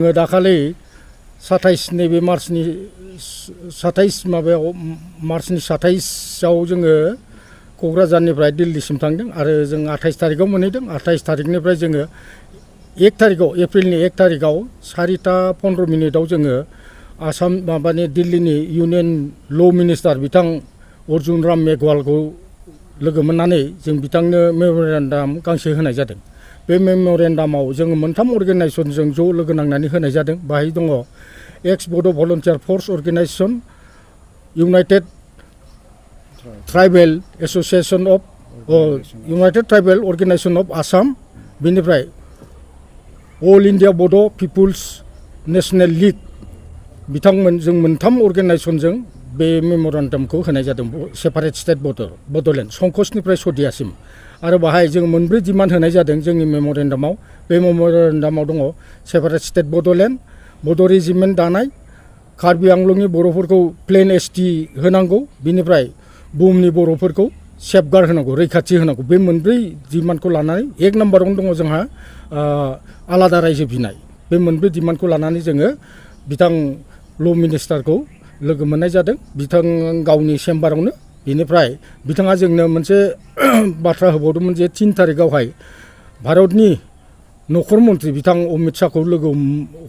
दाखालि 27 नैबे मार्चनि 27 माबायाव मार्चनि 27 आव जोङो क'क्राझारनिफ्राय दिल्लीसिम थांदों आरो जों 28 थारिखआव मोनहैदों। 28 थारिखनिफ्राय जोङो 1 थारिखआव एप्रिलनि 1 थारिखआव 4:15 जोङो आसाम माबानि दिल्लीनि इउनियन ल' मिनिस्टार बिथां अर्जुन राम मेघवालखौ लोगो मोननानै जों बिथांनो मेम'रेन्डाम गांसे होनाय जादों। बे मेम'रेन्डामाव जोङो मोनथाम अर्गेनाइजेसनजों ज' लोगो नांनानै होनाय जादों। बाहाय दङ ex Bodo' volunteer force organization, United Tribal Association of United Tribal Organization of Assam, बेनिफ्राय all India Bodo' People's National League बिथांमोन जों मोनथाम अर्गेनाइजेसनजों बे मेम'रेन्डामखौ होनाय जादों। सेपारेट स्टेट बड'लेण्ड संकसनिफ्राय सदियासिम आरो बाहाय जों मोनब्रै डिमान्ड होनाय जादों जोंनि मेम'रेन्डामाव। बे मेम'रेन्डामाव दङ सेपारेट स्टेट बड'लेण्ड, बड' रेजिमेन्ट दानाय, कार्बि आंलंनि बर'फोरखौ प्लेन एसटि होनांगौ, बिनिफ्राय बुहुमनि बर'फोरखौ सेफगार्ड होनांगौ, रैखाथि होनांगौ। बे मोनब्रै डिमान्डखौ लानानै 1 नाम्बारावनो दङ जोंहा आलादा रायजो बिनाय। बे मोनब्रै डिमान्डखौ लानानै जोङो बिथां ल' मिनिस्टारखौ लोगो मोननाय जादों बिथां गावनि चेम्बारावनो। बिनिफ्राय बिथाङा जोंनो मोनसे बाथ्रा होबावदोंमोन जे 3 थारिखआवहाय भारतनि नखर मन्थ्रि बिथां अमित शाहखौ लोगो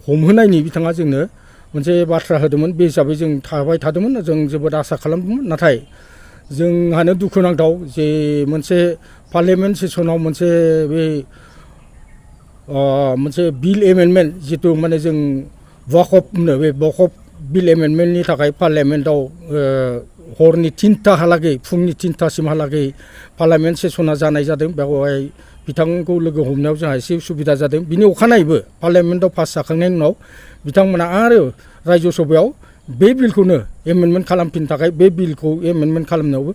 हमहोनायनि बिथाङा जोंनो मोनसे बाथ्रा होदोंमोन। बे हिसाबै जों थाबाय थादोंमोन, जों जोबोद आसा खालामदोंमोन। नाथाय जोंहानो दुखुनांथाव जे मोनसे पार्लियामेन्ट सेसनाव मोनसे बे मोनसे बिल एमेन्डमेन्ट जिथु माने जों वाकफ होनो, बे वाकफ बिल एमेन्डमेन्टनि थाखाय पार्लियामेन्टआव हरनि 3टाहालागै फुंनि 3टासिमहालागै पार्लियामेन्ट सेसना जानाय जादों। बेवहाय बिथांखौ लोगो हमनायाव जोंहा एसे उसुबिदा जादों। बिनि अखानायैबो पार्लियामेन्टआव पास जाखांनायनि उनाव बिथांमोना आरो रायजो सभायाव बे बिलखौनो एमेन्डमेन्ट खालामफिननो थाखाय बे बिलखौ एमेन्डमेन्ट खालामनायावबो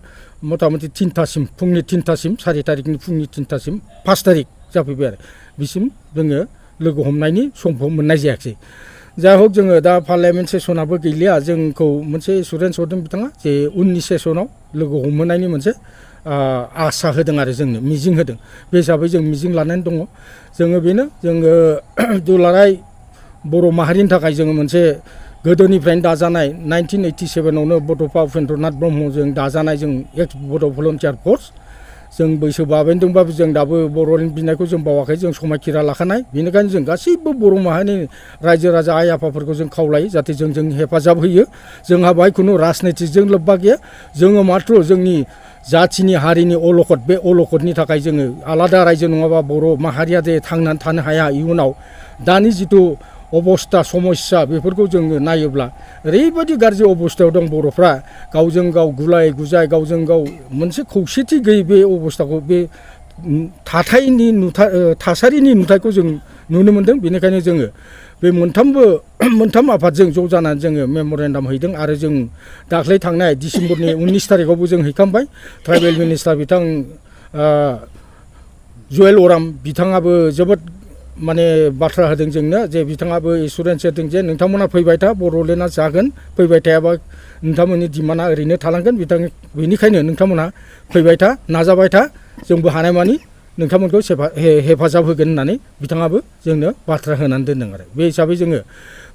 मथा मथि 3टासिम फुंनि 3टासिम 4 थारिखनि फुंनि 3टासिम 5 थारिख जाफैबाय आरो बिसिम जोङो लोगो हमनायनि समखौ मोननाय जायाखिसै। जा हक जोङो दा पार्लियामेन्ट सेसनाबो गैलिया, जोंखौ मोनसे एसुरेन्स हरदों बिथाङा जे उननि सेसनाव लोगो हमहोनायनि मोनसे आसा होदों आरो जोंनो मिजिं होदों। बे हिसाबै जों मिजिं लानानै दङ। जोङो बेनो जोङो दुलाराय बर' माहारिनि थाखाय जोङो मोनसे गोदोनिफ्रायनो दाजानाय 1987आवनो बड'फा उपेन्द्रनाथ ब्रह्मजों दाजानाय जों एक्स बड' भलन्टियार फर्स। जों बैसो बाबेनदोंबाबो जों दाबो बर'नि बिनायखौ जों बावाखै, जों समायखिरा लाखानाय। बेनिखायनो जों गासैबो बर' माहारिनि रायजो राजा आइ आफाफोरखौ जों खावलायो जाहाथे जों हेफाजाब होयो। जोंहा बाहाय खुनु राजनितिजों लोब्बा गैया। जोङो माथ्र जोंनि जाथिनि हारिनि अलखद, बे अलखदनि थाखाय जोङो आलादा रायजो नङाबा बर' माहारिया जे थांनानै थानो हाया इयुनाव। दानि जिथु अबस्था समस्या बेफोरखौ जोङो नायोब्ला ओरैबायदि गाज्रि अबस्थायाव दं बर'फ्रा, गावजों गाव गुलाय गुजाय, गावजों गाव मोनसे खौसेथि गैयै बे अबस्थाखौ, बे थासारिनि नुथायखौ जों नुनो मोन्दों। बेनिखायनो जोङो बे मोनथाम आफादजों ज' जानानै जोङो मेम'रेन्डाम हैदों आरो जों दाख्लै थांनाय डिसेम्बरनि 19 थारिखआवबो जों हैखांबाय। ट्राइबेल मिनिस्टार बिथां जुवेल अराम बिथाङाबो जोबोद माने बाथ्रा होदों जोंनो, जे बिथाङाबो एसुरेन्स होदों जे नोंथांमोना फैबाय था, बड'लेण्डआ जागोन, फैबाय थायाबा नोंथांमोननि डिमान्डआ ओरैनो थालांगोन। बेनिखायनो नोंथांमोना फैबाय था, नाजाबाय था, जोंबो हानायमानि नोंथांमोनखौ हेफाजाब होगोन होननानै बिथाङाबो जोंनो बाथ्रा होनानै दोनदों आरो बे हिसाबै जोङो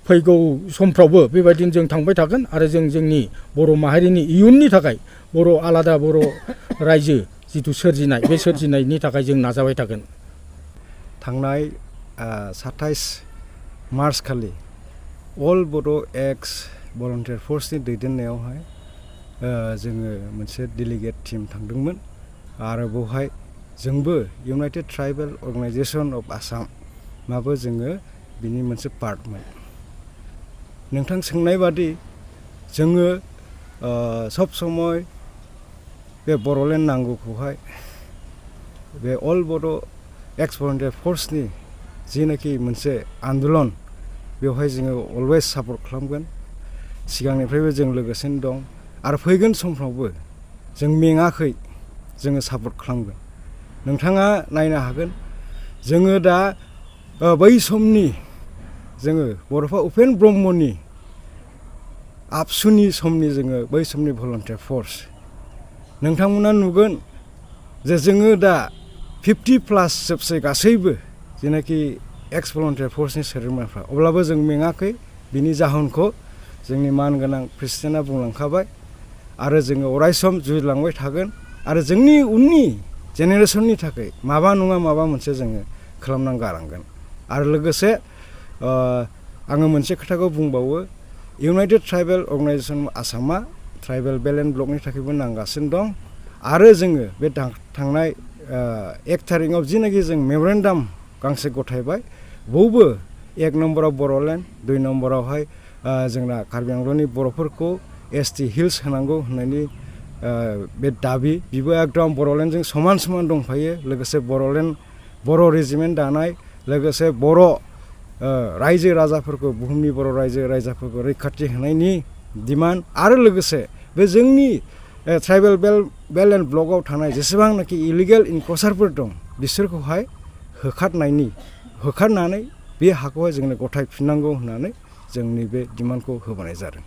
फैगौ समफ्रावबो बेबायदिनो जों थांबाय थागोन आरो जों जोंनि बर' माहारिनि इयुननि थाखाय आलादा बर' रायजो जिथु सोरजिनाय, बे सोरजिनायनि थाखाय जों नाजाबाय थागोन। थांनाय 27 मार्च खालि अल बड' एक्स भलन्टियार फर्सनि दैदेननायावहाय जोङो मोनसे डेलिगेट टिम थांदोंमोन आरो बेवहाय जोंबो इउनाइटेड ट्राइबेल अर्गेनाइजेसन अफ आसामाबो जोङो बिनि मोनसे पार्टमोन। नोंथां सोंनाय बादि जोङो सब समय बे बड'लेण्ड नांगौखौहाय बे अल बड' एक्स भलन्टियार फर्सनि जिनाखि मोनसे आन्दलन, बेवहाय जोङो अलवेज सापर्ट खालामगोन। सिगांनिफ्रायबो जों लोगोसेनो दं आरो फैगोन समफ्रावबो जों मेङाखै, जोङो सापर्ट खालामगोन। नोंथाङा नायनो हागोन जोङो दा बै समनि जोङो बड'फा उपेन्द्र ब्रह्मनि आबसुनि समनि जोङो बै समनि भलन्टियार फर्स। नोंथांमोना नुगोन जे जोङो दा 50+ जोबसै गासैबो जेनाखि एक्स भलन्टियार फर्सनि सोद्रोमाफ्रा अब्लाबो जों मेङाखै बिनि जाहोनखौ जोंनि मानगोनां प्रेसिडेन्टआ बुंलांखाबाय आरो जोङो अरायसम जुजिलांबाय थागोन आरो जोंनि उननि जेनेरेसननि थाखाय माबा नङा माबा मोनसे जोङो खालामनानै गालांगोन आरो लोगोसे आङो मोनसे खोथाखौ बुंबावो इउनाइटेड ट्राइबेल अर्गानाइजेसन आसामा ट्राइबेल बेल्ट एन्ड ब्लकनि थाखायबो नांगासिनो दं आरो जोङो बे थांनाय 1 थारिखआव जिनाखि जों मेमरेन्डाम गांसे गथायबाय बयबो 1 नम्बराव बर'लेण्ड 2 नम्बरावहाय जोंना कार्बि आंलंनि बर'फोरखौ ST हिल्स होनांगौ होननायनि बे दाबि बिबो एकदम बर'लेण्डजों समान समान दंफायो लोगोसे बर' रेजिमेन्ट दानाय लोगोसे बर' रायजो राजाफोरखौ बुहुमनि बर' रायजो राजाफोरखौ रैखाथि होनायनि डिमान्ड आरो लोगोसे बे जोंनि ट्राइबेल बेल्ट एन्ड ब्लकआव थानाय जेसेबांनाखि इलिगेल इनक्रचारफोर दं बिसोरखौहाय होखारनानै बे हाखौहाय जोंनो गथायफिननांगौ होननानै जोंनि बे डिमान्डखौ होबोनाय जादों